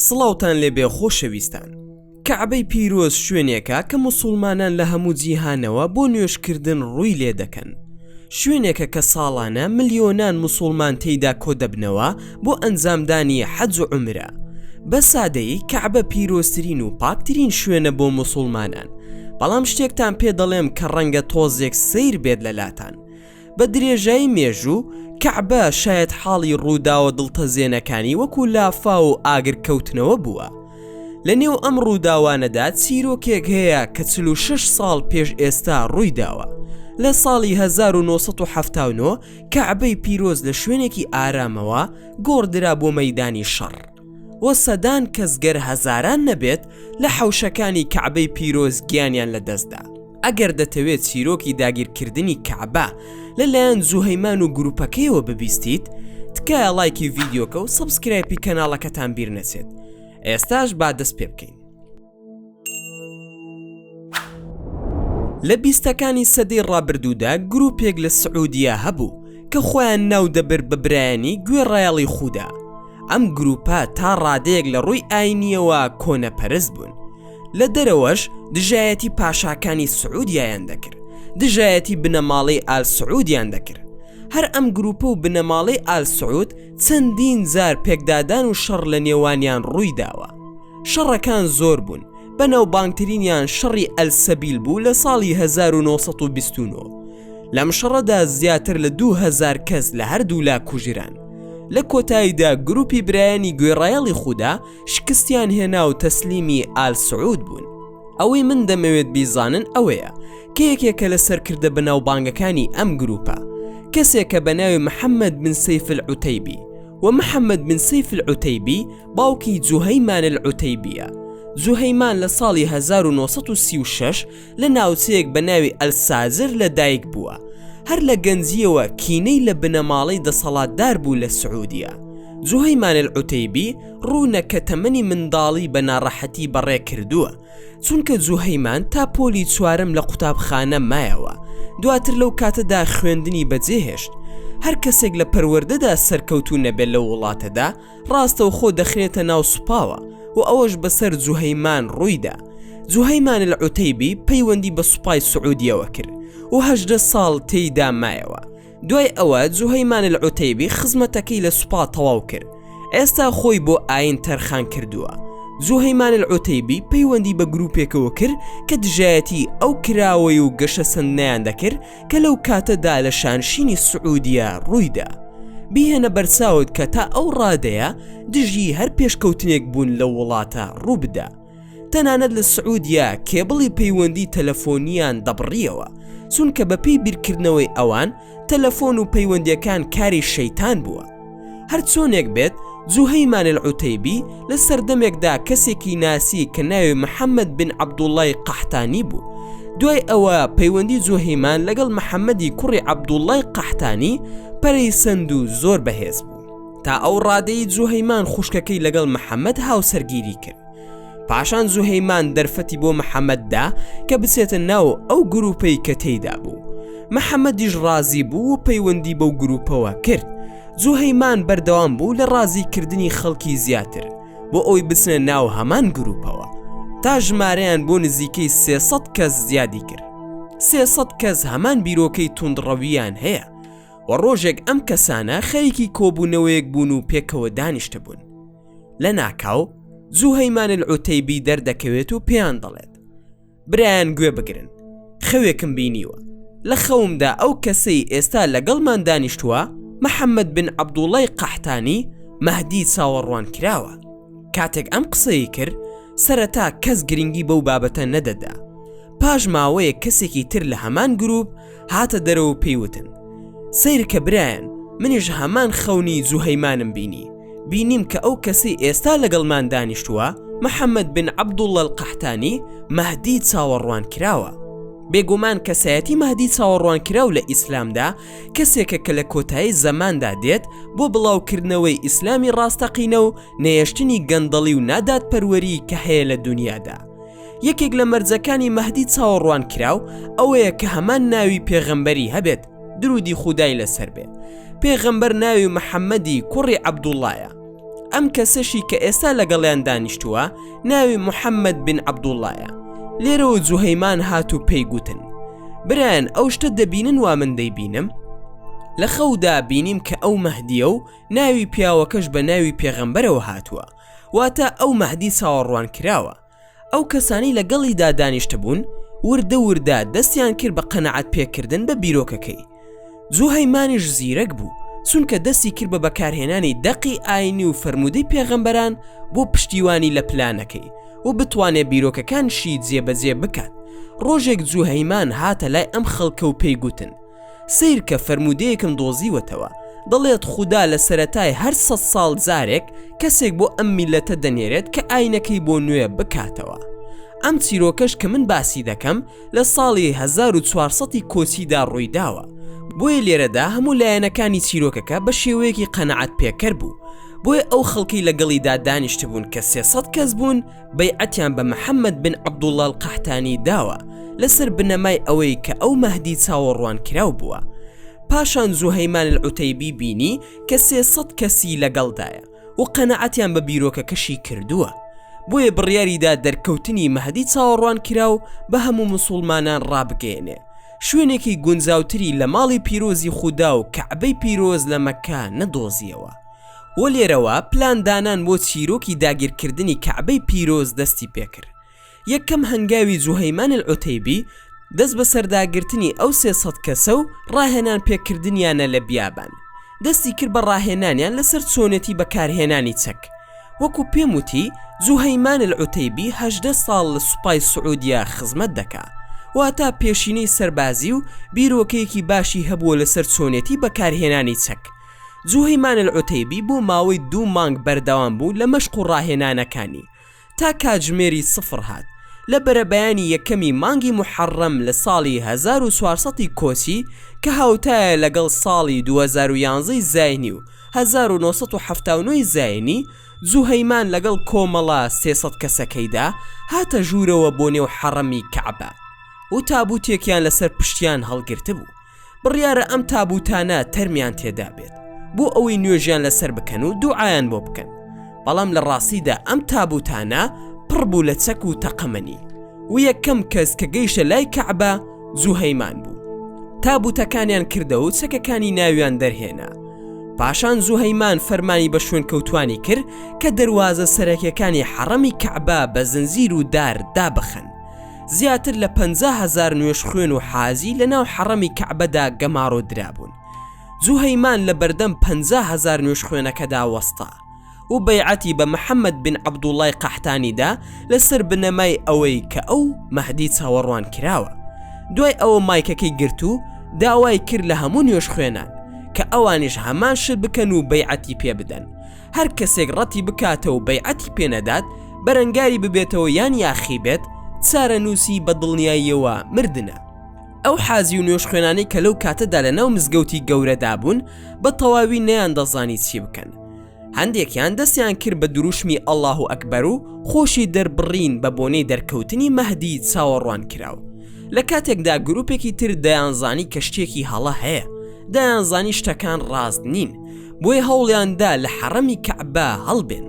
سڵاوتان لێبێ خۆشەویستان. کەعبەی پیرۆز شوێنێکە کە موسوڵمانان لە هەموو جیهانەوە بۆ نوێژکردن ڕووی لێ دەکەن. شوێنێکە کە ساڵانە ملیۆنان موسوڵمان تێیدا کۆدەبنەوە بۆ ئەنجامدانی حەج و عومرە. بە سادەیی کەعبە پیرۆزترین و پاکترین شوێنە بۆ موسوڵمانان. بەڵام شتێکتان پێ دەڵێم کە ڕەنگە تۆزێک سەیر بێت لەلاتان. بە درێژایی مێژوو، کەعبە شایەتحاڵی ڕووداوە دڵتەزێنەکانی وەکو لافاو و ئاگرکەوتنەوە بووە. لە نێو ئەم ڕووداوانەدا چیرۆکێک هەیە کە 46 ساڵ پێش ئێستا ڕوویداوە. لە ساڵی 1979 کەعبەی پیرۆز لە شوێنێکی ئارامەوە گۆڕدرا بۆ مەیدانی شەڕ. و سەدان کەس گەر هەزاران نەبێت لە حەوشەکانی کەعبەی پیرۆز گیانیان لەدەستدا. ئەگەر دەتەوێت چیرۆکی داگیرکردنی کەعبە لەلایەن جوهەیمان و گروپەکەیەوە ببیستیت، تکایە ڵایکی ڤیدیۆکە و subscribe ی کەناڵەکەتان بیر نەچێت. ئێستاش با دەست پێ بکەین. لە بیستەکانی سەدەی ڕابردوودا گروپێک لە سعودیە هەبوو کە خۆیان ناو دەبرد بە برایانی گوێڕایەڵی خودا. ئەم گروپە تا ڕادەیەک لە ڕووی ئاینییەوە کۆنەپەرست بوون. لە دەرەوەش دژایەتی پاشاکانی سعودیایان دەکرد، دژایەتی بنەماڵەی ئال سعودیان دەکرد. هەر ئەم گروپە و بنەماڵەی ئال سعود چەندین جار پێکدادان و شەڕ لە نێوانیان ڕوویداوە. شەڕەکان زۆر بوون، بەناوبانگترینیان شەڕی ئەلسەبیل بوو لە ساڵی 1929. لەم شەڕەدا زیاتر لە 2000 کەس لە هەردوولا کوژران. لە کۆتاییدا گروپی برایانی گوێڕایەڵی خودا شکستیان هێنا و تەسلیمی ئال سعود بوون. ئەوەی من دەمەوێت بیزانن ئەوەیە کە یەکێکە لە سەرکردە بەناوبانگەکانی ئەم گروپە، کەسێکە بە ناوی محەممەد بن سەیف العوتەیبی و محەممەد بن سەیف العوتەیبی باوکی جوهەیمان العوتەیبیە. جوهەیمان لە ساڵی 1936 لە ناوچەیەک بە ناوی ئەلساجر لە دایک بووە. هەر لە گەنجییەوە کینەی لە بنەماڵەی دەسەڵاتدار بوو لە سعودیە. جوهەیمان العوتەیبی ڕوونە کە تەمەنی منداڵی بە ناڕەحەتی بەڕێ کردووە، چونکە جوهەیمان تا پۆلی چوارەم لە قوتابخانە مایەوە، دواتر لەو کاتەدا خوێندنی بەجێهێشت. هەر کەسێک لە پەروەردەدا سەرکەوتوو نەبێت لەو وڵاتەدا، ڕاستەوخۆ دەخرێتە ناو سوپاوە و ئەوەش بەسەر جوهەیمان ڕوویدا. جوهەیمان العوتەیبی پەیوەندی بە سوپای سعودیەوە کرد و 18 ساڵ تێیدا مایەوە. دوای ئەوە جوهەیمان العوتەیبی خزمەتەکەی لە سوپا تەواو کرد. ئێستا خۆی بۆ ئاین تەرخان کردووە. جوهەیمان العوتەیبی پەیوەندی بە گروپێکەوە کرد کە دژایەتی ئەو کراوەی و گەشەسەندنەیان دەکرد کە لەو کاتەدا لە شانشینی سعودیە ڕوویدا. بیهێنە بەرچاوت کە تا ئەو ڕادەیە دژی هەر پێشکەوتنێک بوون لەو وڵاتە ڕووبدا. تەنانەت لە سعودیە کێبڵی پەیوەندی تەلەفۆنیان دەبڕیەوە، چونکە بەپێی بیرکردنەوەی ئەوان تەلەفۆن و پەیوەندیەکان کاری شەیتان بووە. هەرچۆنێک بێت جوهەیمان العوتەیبی لە سەردەمێکدا کەسێکی ناسی کە ناوی محەممەد بن عەبدوڵای قەحتانی بوو. دوای ئەوە پەیوەندی جوهەیمان لەگەڵ محەممەدی کوڕی عەبدوڵای قەحتانی پەرەی سەند و زۆر بەهێز بوو. تا ئەو ڕادەی جوهەیمان خوشکەکەی لەگەڵ محەممەد هاوسەرگیری کرد. پاشان زوهەیمان دەرفەتی بۆ محەممەد دا کە بچێتە ناو ئەو گروپەی کە تێیدا بوو. محەممەدیش ڕازی بوو و پەیوەندی بەو گروپەوە کرد. زوهەیمان بەردەوام بوو لە ڕازیکردنی خەڵکی زیاتر بۆ ئەوەی بچنە ناو هەمان گروپەوە تا ژمارەیان بۆ نزیکەی 300 کەس زیادی کرد. 300 کەس هەمان بیرۆکەی توندڕەوییان هەیە و ڕۆژێک ئەم کەسانە خەریکی کۆبوونەوەیەک بوون و پێکەوە دانیشتبوون. لە ناکاو جوهەیمان العوتەیبی دەردەکەوێت و پێیان دەڵێت برایان گوێ بگرن خەوێکم بینیوە لە خەومدا ئەو کەسەی ئێستا لەگەڵمان دانیشتووە محەممەد بن عەبدوڵای قەحتانی مەهدی چاوەڕوان کراوە کاتێک ئەم قسەی کرد سەرەتا کەس گرنگی بەو بابەتە نەدەدا پاش ماوەیەک کەسێکی تر لە هەمان گروپ هاتە دەرەوە و پێی وتن، سەیرکە برایان، منیش هەمان خەونی جوهەیمانم بینی، بینیم کە ئەو کەسەی ئێستا لەگەڵمان دانیشتووە، محەمەد بن عەبدوڵڵە القەحتانی، مەهدی چاوەڕوانکراوە. بێگومان کەسایەتی مەهدی چاوەڕوانکراو لە ئیسلامدا کەسێکە کە لە کۆتایی زەماندا دێت بۆ بڵاوکردنەوەی ئیسلامی ڕاستەقینە و نەهێشتنی گەندەڵی و نادادپەروەری کە هەیە لە دونیادا. یەکێک لە مەرجەکانی مەهدی چاوەڕوانکراو ئەوەیە کە هەمان ناوی پێغەمبەری هەبێت درودی خودای لەسەر بێ پێغەمبەر ناوی محەممەدی کوڕی عەبدوڵڵایە. ئەم کەسەشی کە ئێستا لەگەڵیان دانیشتووە ناوی محەممەد بن عەبدوڵڵایە. لێرەوە جوهەیمان هات و پێی گوتن، برایان ئەو شتە دەبینن وا من دەیبینم؟ لە خەودا بینیم کە ئەو مەهدییە و ناوی پیاوەکەش بە ناوی پێغەمبەرەوە هاتووە، واتە ئەو مەهدی چاوەڕوانکراوە. ئەو کەسانەی لەگەڵیدا دانیشتبوون وردە وردە دەستیان کرد بە قەناعەت پێکردن بە بیرۆکەکەی. جوهەیمانیش زیرەک بوو، چونکە دەستی کرد بە بەکارهێنانی دەقی ئاینی و فەرموودەی پێغەمبەران بۆ پشتیوانی لە پلانەکەی و بتوانێ بیرۆکەکانشی جێبەجێ بکات. ڕۆژێک جوهەیمان هاتە لای ئەم خەڵکە و پێی گوتن، سەیرکە فەرموودەیەکم دۆزیوەتەوە دەڵێت خودا لە سەرەتای هەر سەد ساڵ جارێک کەسێک بۆ ئەم میلەتە دەنێرێت کە ئاینەکەی بۆ نوێ بکاتەوە. ئەم چیرۆکەش کە من باسی دەکەم لە ساڵی 1400 کۆچیدا ڕوویداوە. بۆیە لێرەدا هەموو لایەنەکانی چیرۆکەکە بە شێوەیەکی قەناعەت پێکەر بوو. بۆیە ئەو خەڵکەی لەگەڵیدا دانیشتبوون کە 300 کەس بوون بەیعەتیان بە محەممەد بن عەبدوڵڵا القەحتانی داوە لەسەر بنەمای ئەوەی کە ئەو مەهدی چاوەڕوانکراو بووە. پاشان زوهەیمان العوتەیبی بینی کە 300 کەسی لەگەڵدایە و قەناعەتیان بە بیرۆکەکەشی کردووە. بۆیە بڕیاریدا دەرکەوتنی مەهدی چاوەڕوانکراو بە هەموو موسوڵمانان ڕابگەیەنێ. شوێنێکی گونجاوتری لە ماڵی پیرۆزی خودا و کەعبەی پیرۆز لە مەککە نەدۆزیەوە. و لێرەوە پلان دانان بۆ چیرۆکی داگیرکردنی کەعبەی پیرۆز دەستی پێکرد. یەکەم هەنگاوی جوهەیمان العتیبی دەست بەسەرداگرتنی ئەو 300 کەسە و ڕاهێنان پێکردنیانە لە بیابان. دەستی کرد بە ڕاهێنانیان لەسەر چۆنێتی بەکارهێنانی چەک. وەکو پێم وتی جوهەیمان العتیبی 18 ساڵ لە سوپای سعودیە خزمەت دەکا. واتە پێشینەی سەربازی و بیرۆکەیەکی باشی هەبووە لەسەر چۆنێتی بەکارهێنانی چەک. جوهەیمان العتیبی بۆ ماوەی دوو مانگ بەردەوام بوو لە مەشق و ڕاهێنانەکانی تا کاتژمێری سفر هات لە بەرەبەیانی یەکەمی مانگی موحەڕەم لە ساڵی 1400 ی کۆچی کە هاوتایە لەگەڵ ساڵی 2011 ی زاینی و 1979 ی زاینی جوهەیمان لەگەڵ کۆمەڵە 300 کەسەکەیدا هاتە ژوورەوە بۆ نێو حەڕەمی کەعبە و تابوتێکیان لەسەر پشتیان هەڵگرتبوو. بڕیارە ئەم تابوتانە تەرمیان تێدا بێت بۆ ئەوەی نوێژیان لەسەر بکەن و دوعایان بۆ بکەن بەڵام لە ڕاستیدا ئەم تابوتانە پڕ بوو لە چەک و تەقەمەنی و یەکەم کەس کە گەیشتە لای کەعبە زوهەیمان بوو تابوتەکانیان کردەوە و چەکەکانی ناویان دەرهێنا پاشان زوهەیمان فەرمانی بە شوێنکەوتوانی کرد کە دەروازە سەرەکیەکانی حەڕەمی کەعبە بە زنجیر و دار دابخەن زیاتر لە 50 هەزار نوێژخوێن و حاجی لە ناو حەڕەمی کەعبەدا گەماڕۆ درابوون. جوهەیمان لە بەردەم 50 هەزار نوێژخوێنەکەدا وەستا و بەیعەتی بە محەمەد بن عەبدوڵڵای قەحتانی دا لەسەر بنەمای ئەوەی کە ئەو مەهدی چاوەڕوان کراوە. دوای ئەوە مایکەکەی گرت و داوای کرد لە هەموو نوێژخوێنان کە ئەوانیش هەمان شت بکەن و بەیعەتی پێ بدەن. هەر کەسێک ڕەتی بکاتەوە و بەیعەتی پێ نەدات، بەرەنگاری ببێتەوە یان یاخی بێت، چارەنووسی بە دڵنیاییەوە مردنە. ئەو حاجی و نوێژخوێنانەی کە لەو کاتەدا لە ناو مزگەوتی گەورەدا بوون، بە تەواوی نەیاندەزانی چی بکەن. هەندێکیان دەستیان کرد بە دروشمی اللە اکبر و خۆشی دەربڕین بە بۆنەی دەرکەوتنی مەهدی چاوەڕوانکراو. لە کاتێکدا گروپێکی تر دەیانزانی کە شتێکی هەڵە هەیە، دەیانزانی شتەکان ڕاست نین، بۆیە هەوڵیان دا لە حەڕەمی کەعبە هەڵبێن.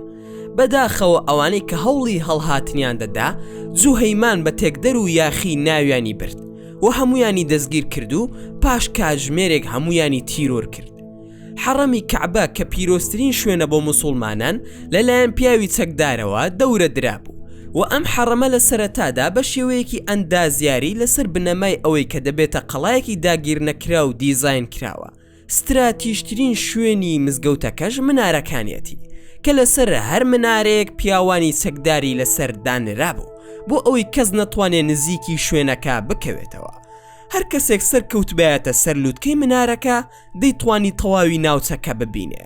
بەداخەوە ئەوانەی کە هەوڵی هەڵهاتنیان دەدا، جوهەیمان بە تێکدەر و یاخی ناویانی برد و هەموویانی دەستگیر کرد و پاش کاتژمێرێک هەموویانی تیرۆر کرد. حەڕەمی کەعبە کە پیرۆزترین شوێنە بۆ موسوڵمانان لەلایەن پیاوی چەکدارەوە دەورە درابوو و ئەم حەڕەمە لە سەرەتادا بە شێوەیەکی ئەندازیاری لەسەر بنەمای ئەوەی کە دەبێتە قەڵایەکی داگیرنەکراو دیزاین کراوە. ستراتیژترین شوێنی مزگەوتەکەش منارەکانیەتی کە لەسەر هەر منارەیەک پیاوانی چەکداری لەسەر دانرابوو بۆ ئەوەی کەس نەتوانێ نزیکی شوێنەکە بکەوێتەوە. هەر کەسێک سەرکەوتبایەتە سەر لوتکەی منارەکە دەیتوانی تەواوی ناوچەکە ببینێ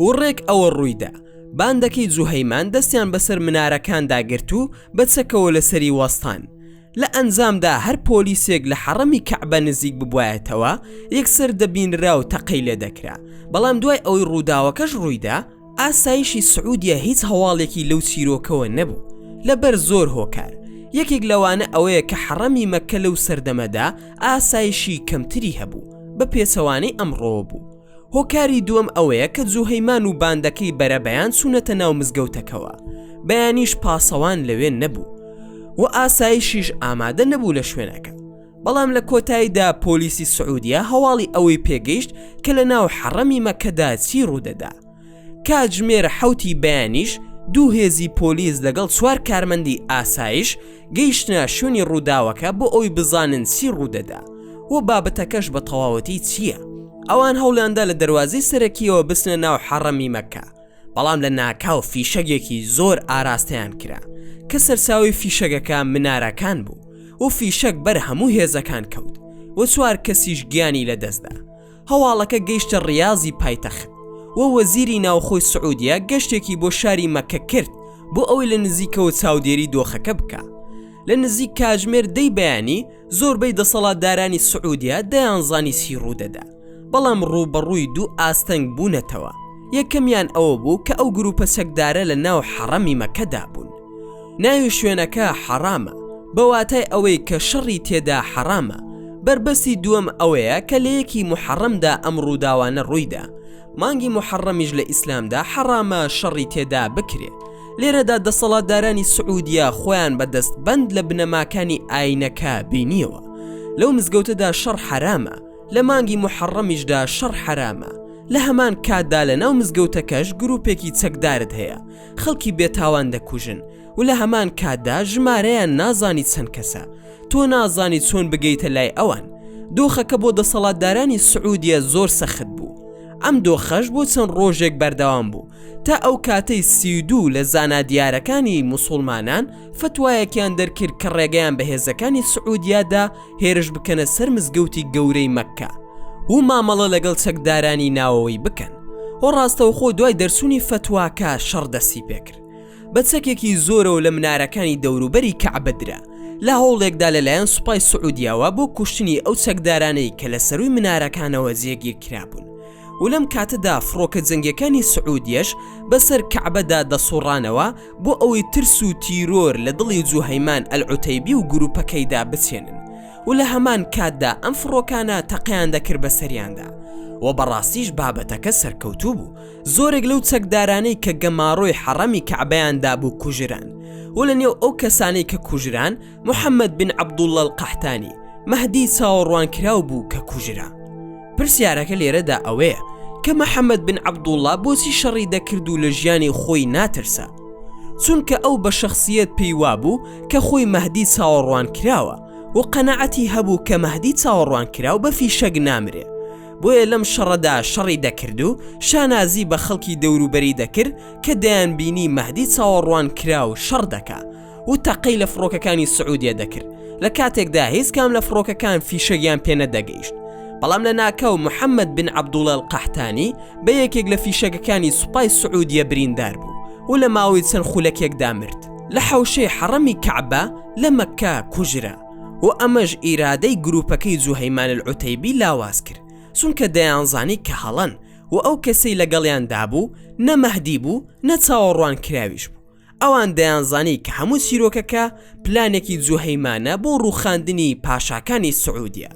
و ڕێک ئەوە ڕوویدا باندەکەی جوهەیمان دەستیان بەسەر منارەکاندا گرت و بە چەکەوە لەسەری وەستان لە ئەنجامدا هەر پۆلیسێک لە حەڕەمی کەعبە نزیک ببوایەتەوە یەکسەر دەبینرا و تەقەی لێدەکرا بەڵام دوای ئەوەی ڕووداوەکەش ڕوویدا ئاسایشی سعودیە هیچ هەواڵێکی لەو چیرۆکەوە نەبوو لەبەر زۆر هۆکار یەکێک لەوانە ئەوەیە کە حەڕەمی مەککە لەو سەردەمەدا ئاسایشی کەمتری هەبوو بە پێچەوانەی ئەمڕۆوە بوو. هۆکاری دووەم ئەوەیە کە جوهەیمان و باندەکەی بەرەبەیان چوونەتە ناو مزگەوتەکەوە، بەیانیش پاسەوان لەوێ نەبوو و ئاسایشیش ئامادە نەبوو لە شوێنەکە. بەڵام لە کۆتاییدا پۆلیسی سعودیە هەواڵی ئەوەی پێگەیشت کە لە ناو حەڕەمی مەککەدا چی ڕوودەدا. کاتژمێر حەوتی بەیانیش دوو هێزی پۆلیس لەگەڵ چوار کارمەندی ئاسایش گەیشتنە شوێنی ڕووداوەکە بۆ ئەوی بزانن چی ڕوودەدا و بابەتەکەش بە تەواوەتی چییە. ئەوان هەوڵیاندا لە دەروازەی سەرەکییەوە بچنە ناو حەڕەمی مەککە، بەڵام لە ناکاو فیشەگێکی زۆر ئاراستەیان کرا کە سەرچاوەی فیشەگەکە منارەکان بوو و فیشەک بەر هەموو هێزەکان کەوت و چوار کەسیش گیانی لەدەستدا. هەواڵەکە گەیشتە ڕیازی پایتەخت و وەزیری ناوخۆی سعودیە گەشتێکی بۆ شاری مەککە کرد بۆ ئەوەی لە نزیکەوە چاودێری دۆخەکە بکا. لە نزیک کاژمێر دەی بەیانی زۆربەی دەسەڵاتدارانی سعودیە دەیانزانی چی ڕوودەدا، بەڵام ڕووبەڕووی دوو ئاستەنگ بوونەتەوە، یەکەمیان ئەوە بوو کە ئەو گروپە چەکدارە لە ناو حەڕەمی مەککەدا بوون. ناوی شوێنەکە حەڕامە، بە واتای ئەوەی کە شەڕی تێدا حەڕامە. بەربەستی دووەم ئەوەیە کە لە یەکی موحەڕەمدا ئەم ڕووداوانە ڕوویدا، مانگی موحەڕەمیش لە ئیسلامدا حەڕامە شەڕی تێدا بکرێ. لێرەدا دەسەڵاتدارانی سعودیە خۆیان بە دەستبەند لە بنەماکانی ئاینەکە بینیەوە. لەو مزگەوتەدا شەڕ حەرامە، لە مانگی موحەڕەمیشدا شەڕ حەرامە، لە هەمان کاتدا لە ناو مزگەوتەکەش گروپێکی چەکدارت هەیە خەڵکی بێتاوان دەکوژن و لە هەمان کاتدا ژمارەیان نازانی چەند کەسە، تۆ نازانی چۆن بگەیتە لای ئەوان. دۆخەکە بۆ دەسەڵاتدارانی سعودیە زۆر سەخت بوو. ئەم دۆخەش بۆ چەند ڕۆژێک بەردەوام بوو تا ئەو کاتەی 32 لە زانا دیارەکانی موسوڵمانان فەتوایەکیان دەرکرد کە ڕێگەیان بە هێزەکانی سعودیا دا هێرش بکەنە سەر مزگەوتی گەورەی مەککە و مامەڵە لەگەڵ چەکدارانی ناوەوەی بکەن و ڕاستەوخۆ دوای دەرچوونی فەتواکە شەڕ دەستی پێکرد. بە چەکێکی زۆرەوە لە منارەکانی دەوروبەری کەعبە درا، لە هەوڵێکدا لەلایەن سوپای سعودیاوە بۆ کوشتنی ئەو چەکدارانەی کە لە سەرووی منارەکانەوە جێگیر کرابوون و لەم کاتەدا فڕۆکە جەنگیەکانی سعودیەش بەسەر کەعبەدا دەسوڕانەوە بۆ ئەوەی ترس و تیرۆر لە دڵی جوهەیمان ئەلعوتەیبی و گروپەکەیدا بچێنن و لە هەمان کاتدا ئەم فڕۆکانە تەقەیان دەکرد بەسەریاندا و بەڕاستیش بابەتەکە سەرکەوتوو بوو. زۆرێک لەو چەکدارانەی کە گەماڕۆی حەڕەمی کەعبەیان دابوو کوژران و لە نێو ئەو کەسانەی کە کوژران محەممەد بن عەبدوڵڵە القەحتانی مەهدی چاوەڕوانکراو بوو کە کوژرا. پرسیارەکە لێرەدا ئەوەیە کە محەممەد بن عەبدوڵڵا بۆچی شەڕی دەکرد و لە ژیانی خۆی ناترسا؟ چونکە ئەو بە شەخسیەت پێی وابوو کە خۆی مەهدی چاوەڕوانکراوە و قەناعەتی هەبوو کە مەهدی چاوەڕوانکراو بە فیشەک نامرێ بۆیە لەم شەڕەدا شەڕی دەکرد و شانازی بە خەڵکی دەوروبەری دەکرد کە دەیانبینی مەهدی چاوەڕوانکراو شەڕ دەکا و تەقەی لە فڕۆکەکانی سعودیە دەکرد لە کاتێکدا هیچ کام لە فڕۆکەکان فیشەکیان پێ نەدەگەیشت بەڵام لە ناکاو محەممەد بن عەبدوڵە القەحتانی بە یەکێک لە فیشەکەکانی سوپای سعودیە بریندار بوو و لە ماوەی چەند خولەکێکدا مرد لە حەوشەی حەڕەمی کەعبە لە مەککە کوژرا. و ئەمەش ئیرادەی گروپەکەی جوهەیمان العتیبی لاواز کرد، چونکە دەیانزانی کە هەڵەن و ئەو کەسەی لەگەڵیاندا بوو نە مەهدی بوو نە چاوەڕوانکراویش بوو، ئەوان دەیانزانی کە هەموو چیرۆکەکە پلانێکی جوهەیمانە بۆ ڕووخاندنی پاشاکانی سعودیە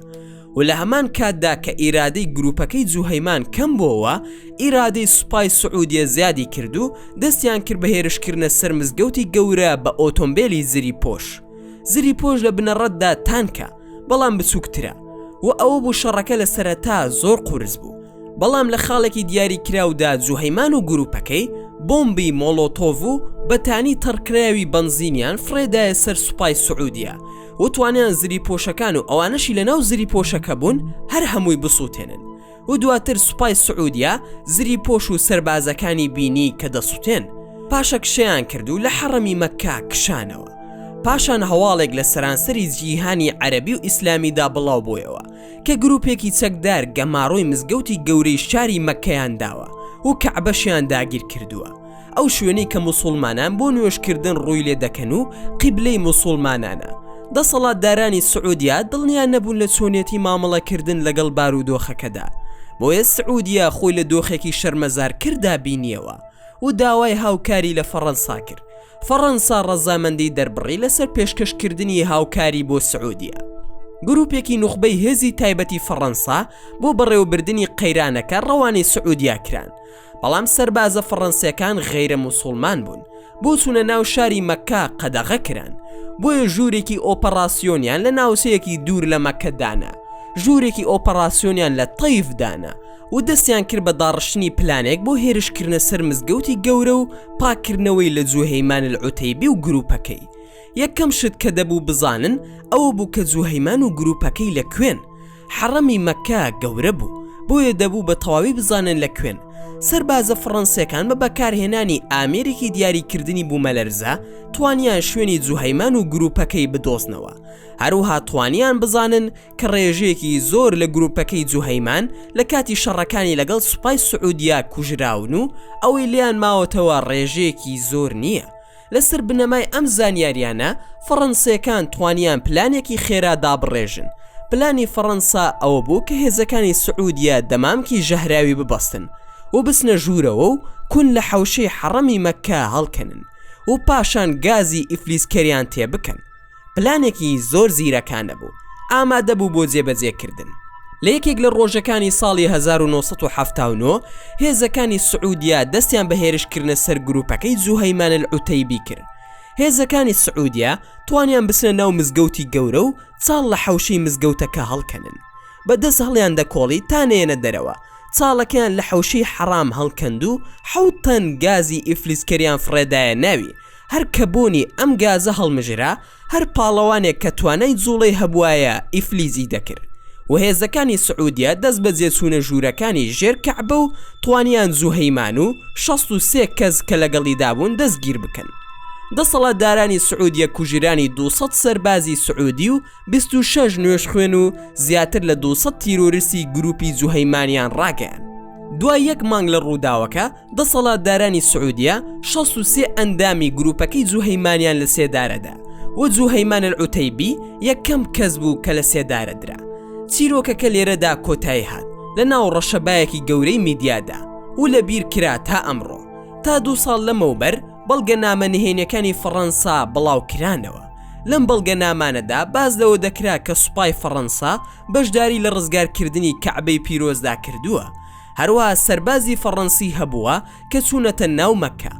و لە هەمان کاتدا کە ئیرادەی گروپەکەی جوهەیمان کەم بۆوە ئیرادەی سوپای سعودیە زیادی کرد و دەستیان کرد بە هێرشکردنە سەر مزگەوتی گەورە بە ئۆتۆمبێلی زریپۆش. زریپۆش لە بنەڕەتدا تانکە بەڵام بچووکترە و ئەوە بوو شەڕەکە لە سەرەتا زۆر قورس بوو بەڵام لە خاڵێکی دیاری کراودا جوهەیمان و گروپەکەی بۆمبی مۆڵۆتۆڤ و بەتانی تەڕکراوی بەنزینیان فڕێدایە سەر سوپای سعودیە و توانیان زریپۆشەکان و ئەوانەشی لەناو زریپۆشەکە بوون هەر هەمووی بسووتێنن و دواتر سوپای سعودیە زریپۆش و سەربازەکانی بینی کە دەسوتێن پاشەکشەیان کرد و لە حەڕەمی مەککە کشانەوە. پاشان هەواڵێک لە سەرانسەری جیهانی عەرەبی و ئیسلامیدا بڵاو بۆیەوە کە گروپێکی چەکدار گەماڕۆی مزگەوتی گەورەی شاری مەککەیان داوە و کەعبەشیان داگیر کردووە. ئەو شوێنەی کە موسوڵمانان بۆ نوێژکردن ڕووی لێ دەکەن و قیبلەی موسوڵمانانە. دەسەڵاتدارانی سعودیە دڵنیا نەبوون لە چۆنیەتی مامەڵەکردن لەگەڵ بارودۆخەکەدا، بۆیە سعودیە خۆی لە دۆخێکی شەرمەزارکردا بینیەوە و داوای هاوکاری لە فەڕەنسا کرد. فەڕەنسا ڕەزامەندی دەربڕی لەسەر پێشکەشکردنی هاوکاری بۆ سعودیە. گروپێکی نوخبەی هێزی تایبەتی فەڕەنسا بۆ بەڕێوەبردنی قەیرانەکە ڕەوانەی سعودیا کران، بەڵام سەربازە فەڕەنسیەکان غەیرە موسوڵمان بوون، بۆ چوونە ناو شاری مەککە قەدەغە کران، بۆیە ژوورێکی ئۆپەڕاسیۆنیان لە ناوچەیەکی دوور لە مەککە دانا، ژوورێکی ئۆپەڕاسیۆنیان لە تەیف دانا و دەستیان کرد بە داڕشتنی پلانێک بۆ هێرشکردنە سەر مزگەوتی گەورە و پاککردنەوەی لە جوهەیمان العوتەیبی و گروپەکەی. یەکەم شت کە دەبوو بزانن ئەوە بوو کە جوهەیمان و گروپەکەی لە کوێن. حەڕەمی مەککە گەورە بوو، بۆیە دەبوو بە تەواوی بزانن لە کوێن. سەربازە فڕەنسیەکان بە بەکارهێنانی ئامێرێکی دیاریکردنی بوومەلەرزە توانیان شوێنی جوهەیمان و گروپەکەی بدۆزنەوە. هەروەها توانیان بزانن کە ڕێژەیەکی زۆر لە گروپەکەی جوهەیمان لە کاتی شەڕەکانی لەگەڵ سوپای سعودیا کوژراون و ئەوەی لێیان ماوەتەوە ڕێژەیەکی زۆر نییە. لەسەر بنەمای ئەم زانیاریانە فەڕەنسیەکان توانیان پلانێکی خێرا دابڕێژن، پلانی فەڕەنسا ئەوە بوو کە هێزەکانی سعودیە دەمامکی ژەهراوی ببەستن و بچنە ژوورەوە و کون لە حەوشەی حەڕەمی مەککە هەڵکەنن و پاشان گازی ئیفلیجکەریان تێبکەن. پلانێکی زۆر زیرەکانە بوو ئامادە بوو بۆ جێبەجێکردن. لە یەکێک لە ڕۆژەکانی ساڵی 1979 هێزەکانی سعودیا دەستیان بە هێرشکردنە سەر گروپەکەی جوهەیمان العوتەیبی کرد. هێزەکانی سعودیا توانیان بچنە ناو مزگەوتی گەورە و چاڵ لە حەوشەی مزگەوتەکە هەڵکەنن. بە دەست هەڵیان دەکۆڵی تا نەیەنە دەرەوە. چاڵەکەیان لە حەوشەی حەڕام هەڵکەند و حەوت تەن گازی ئیفلیجکەریان فڕێدایە ناوی. هەر کە بۆنی ئەم گازە هەڵمژرا، هەر پاڵەوانێک کە توانای جوڵەی هەبوایە ئیفلیجی دەکرد و هێزەکانی سعودیە دەستبەجێ چوونە ژوورەکانی ژێر کەعبە و توانیان جوهەیمان و 63 کەس کە لەگەڵیدا بوون دەستگیر بکەن. دەسەڵاتدارانی سعودیە کوژرانی 200 سەربازی سعودی و 26 نوێژخوێن و زیاتر لە 200 تیرۆریستی گروپی جوهەیمانیان ڕاگەیاند. دوای یەک مانگ لە ڕووداوەکە، دەسەڵاتدارانی سعودیە 63 ئەندامی گروپەکەی جوهەیمانیان لە سێدارەدا و جوهەیمان العوتەیبی یەکەم کەس بوو کە لە سێدارە درا. چیرۆکەکە لێرەدا کۆتایی هات لە ناو ڕەشەبایەکی گەورەی میدیادا و لە بیر کرا تا ئەمڕۆ. تا دوو ساڵ لەمەوبەر بەڵگەنامە نهێنیەکانی فەڕەنسا بڵاوکرانەوە. لەم بەڵگەنامانەدا باس لەوە دەکرا کە سوپای فەڕەنسا بەشداری لە ڕزگارکردنی کەعبەی پیرۆزدا کردووە. هەروەها سەربازی فەڕەنسی هەبووە کە چوونەتە ناو مەککە.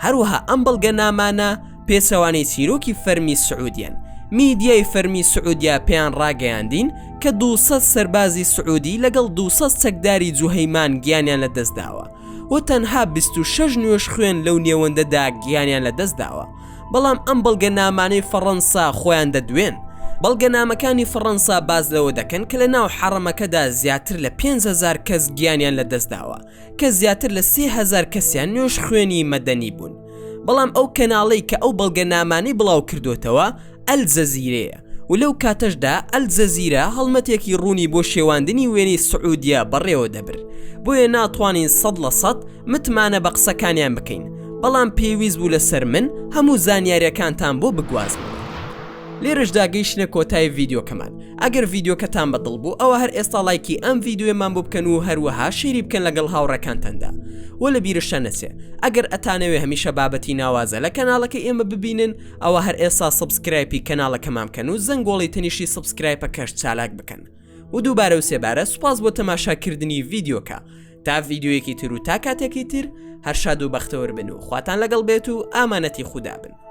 هەروەها ئەم بەڵگەنامانە پێچەوانەی چیرۆکی فەرمی سعودیەن. میدیای فەرمی سعودیا پێیان ڕاگەیاندین کە 200 سەربازی سعودی لەگەڵ 200 چەکداری جوهەیمان گیانیان لەدەستداوە و تەنها 26 نوێژخوێن لەو نێوەندەدا گیانیان لەدەستداوە. بەڵام ئەم بەڵگەنامانەی فەڕەنسا خۆیان دەدوێن. بەڵگەنامەکانی فەڕەنسا باس لەوە دەکەن کە لە ناو حەڕەمەکەدا زیاتر لە 5000 کەس گیانیان لەدەستداوە کە زیاتر لە 3000 کەسیان نوێژخوێنی مەدەنی بوون. بەڵام ئەو کەناڵەی کە ئەو بەڵگەنامانەی بڵاوکردۆتەوە ئەلجەزیرەیە و لەو کاتەشدا ئەلجەزیرە هەڵمەتێکی ڕوونی بۆ شێواندنی وێنەی سعودیە بەڕێوە دەبرد بۆیە ناتوانین 100% متمانە بە قسەکانیان بکەین بەڵام پێویست بوو لەسەر من هەموو زانیاریەکانتان بۆ بگوازمەوە. لێرەشدا گەیشتنە کۆتای ڤیدیۆکەمان ئەگەر ڤیدیۆکەتان بەدڵ بوو ئەوە هەر ئێستا ڵایکی ئەم ڤیدیۆیەمان بۆ بکەن و هەروەها share ی بکەن لەگەڵ هاوڕێکانتاندا وە لە بیرشتان نەچێ ئەگەر ئەتانەوێ هەمیشە بابەتی ناوازە لە کەناڵەکەی ئێمە ببینن ئەوە هەر ئێستا subscribe ی کەناڵەکەمان بکەن و زەنگۆڵی تەنیشتی subscribe ەکەش چالاک بکەن و دووبارە و سێبارە سوپاس بۆ تەماشاکردنی ڤیدیۆکە تا ڤیدیۆیەکی تر و تا کاتێکی تر هەر شاد و بەختەوەر بن و خواتان لەگەڵ بێت و ئامانەتی خودا بن.